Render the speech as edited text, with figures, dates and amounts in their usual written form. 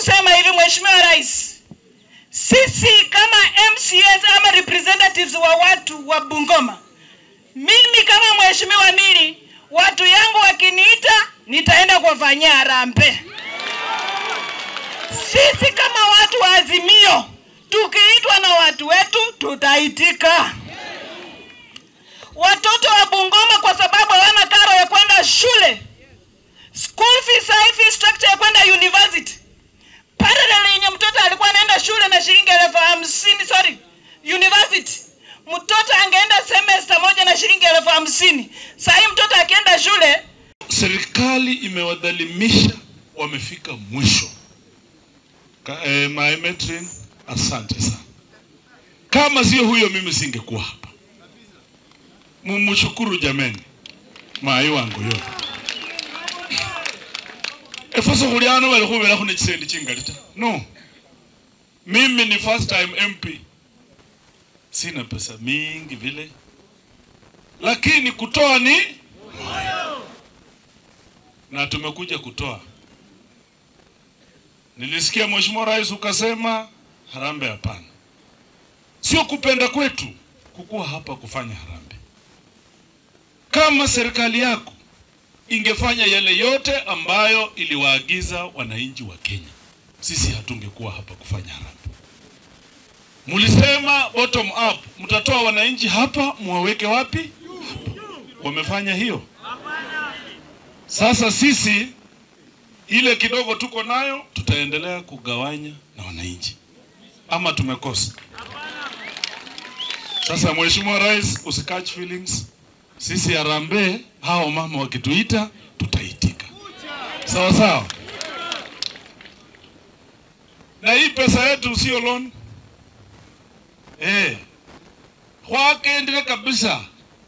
kusema hivi, Mheshimiwa Rais, sisi kama MCAs ama representatives wa watu wa Bungoma, mimi kama Mheshimiwa Milly, watu yangu wakiniita nitaenda kuwafanyia harambee. Sisi kama watu wa Azimio tukiitwa na watu wetu tutaitika. Watoto wa Bungoma kwa sababu hawana karo ya kwenda shule, school fees, high structure ya kwenda university, parallel yenye mtoto alikuwa anaenda shule na shilingi 50,000, sorry, university, mtoto angeenda semester moja na shilingi 50,000. Sasa mtoto akienda shule, serikali imewadhalimisha, wamefika mwisho. My matron, asante sana. Kama sio huyo mimi singekuwa hapa. Mumshukuru jameni. Mai wangu yo. Efoso kuliano wale kubera kune chisendi chingalita. No. Mimi ni first time MP. Sina pesa mingi vile. Lakini kutoa ni na tumekuja kutoa. Nilisikia Mheshimiwa Rais ukasema harambee hapana. Sio kupenda kwetu kukua hapa kufanya harambee. Kama serikali yako ingefanya yale yote ambayo iliwaagiza wananchi wa Kenya, sisi hatungekuwa hapa kufanya harambee. Mulisema bottom up, mtatoa wananchi hapa muwaweke wapi? Wamefanya hiyo. Sasa sisi ile kidogo tuko nayo tutaendelea kugawanya na wananchi. Ama tumekosa? Sasa Mheshimiwa Rais, usicatch feelings. Sisi harambee, hao mama wakituita tutaitika. Sawa sawa. Na hii pesa yetu sio loan. Kwake ndile kabisa.